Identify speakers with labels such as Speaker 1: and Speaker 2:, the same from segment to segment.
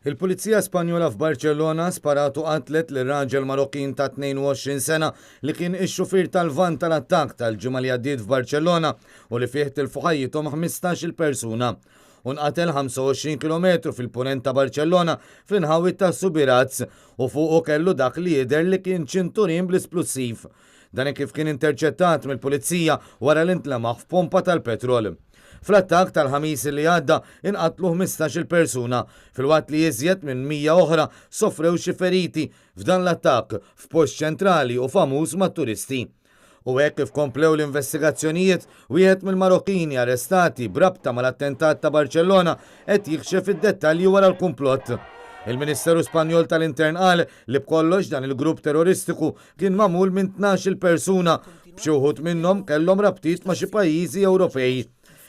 Speaker 1: Il-Pulizija Spanjola f'Barċellona sparat u qatlet lil raġel Marokkin ta' 22 sena li kien ix-xufier tal-vann tal-attakk tal-ġimgħa li għaddiet f'Barċellona u li fih tilfu ħajjithom 15-il persuna. Hu nqatel 25 kilometru fil-punent ta' Barċellona fl-inħawi ta' Subirats u fuqu kellu dak li jidher li kien ċinturin bl-isplussiv. Dan hekk kif kien interċettat mill-Pulizija wara li ntlemaħ f'pompa tal-petrol. Fl-attakk tal-Ħamis li għadda inqatlu 15-il persuna, filwaqt li iżjed minn 100 oħra sofrew xi feriti f'dan l-attakk f'post ċentrali u famuż mat-turisti. U hekk kif komplew l-investigazzjonijiet, wieħed mill-Marokkini arrestati b'rabta mal-attentat ta' Barċellona qed jikxef id-dettalji wara l-kumplott. Il-Ministeru Spanjol tal-Intern qal li b'kollox dan il-grupp terroristiku kien magħmul minn 12-il persuna, b'xi wħud minnhom kellhom rabtiet ma' xi pajjiżi Ewropej.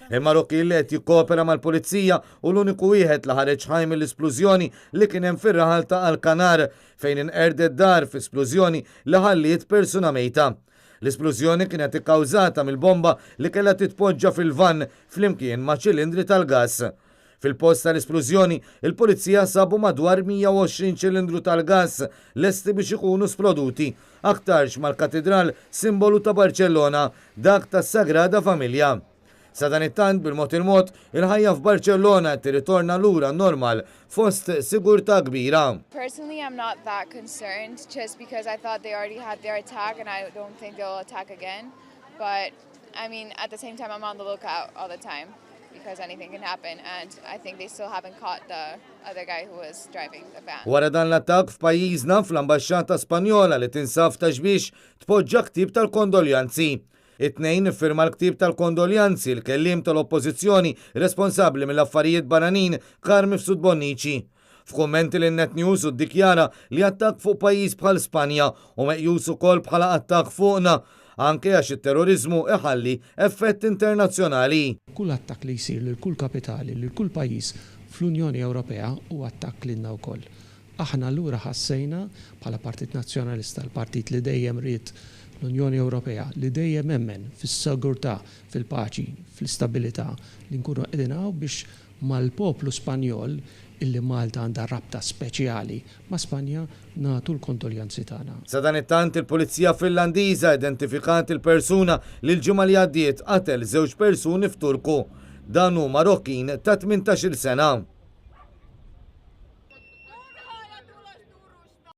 Speaker 1: Il-Marokkin li qed jikkopera mal-Pulizija hu l-uniku wieħed li ħareġ ħaj mill-isplużjoni li kien hemm fir-raħal ta' Alcanar, fejn inqerdet dar fi splużjoni li ħalliet persuna mejta. L-isplużjoni kienet ikkawżata mill-bomba li kellha titpoġġa fil-vann flimkien ma' ċilindri tal-gass. Fil-post tal-isplużjoni, il-Pulizija sabu madwar 120 ċilindru tal-gass lesti biex ikunu sploduti, aktarx mal-katidral simbolu ta' Barċellona, dak tas-Sagrada Familja. Sadanittant, bil-mod il-mod, il-ħajja f'Barċellona qed tirritorna lura n-normal fost sigurtà kbira.
Speaker 2: Personally I'm not that concerned just because I thought they already had their attack and I don't think they'll attack again but I mean at the same time I'm on the lookout all the time because anything can happen and I think they still haven't caught the other guy who was driving the van.
Speaker 1: Wara dan l-attakk f'pajjiżna, fl-Ambaxxata Spanjola li tinsab f'Ta' Xbiex tpoġġa ktieb tal-kondoljanzi. It-Tnejn iffirma l-ktieb tal-kondoljanzi l-Kelliem tal-Oppożizzjoni responsabbli mill-Affarijiet Barranin Carm Mifsud Bonnici. F'kummenti lil Net News hu ddikjara li attakk fuq pajjiż bħal Spanja hu meqjus ukoll bħala attakk fuqna, anke għax it-terroriżmu iħalli effett internazzjonali.
Speaker 3: Kull attakk li jsir lil kull kapitali, lil kull pajjiż fl-Unjoni Ewropea hu attakk lilna wkoll. Aħna allura ħassejna, bħala Partit Nazzjonalista, l-partit li dejjem ried l-Unjoni Ewropea, li dejjem emmen fis-sigurtà, fil-paċi, fl-istabilità, li nkunu qegħdin hawn biex mal-poplu Spanjol, illi Malta għandha rabta speċjali ma' Spanja, nagħtu l-kondoljanzi tagħna.
Speaker 1: Sadanittant, il-Pulizija Finlandiża identifikat il-persuna li l-ġimgħa li għaddiet qatel żewġ persuni f'Turku. Dan hu Marokkin ta' 18-il sena.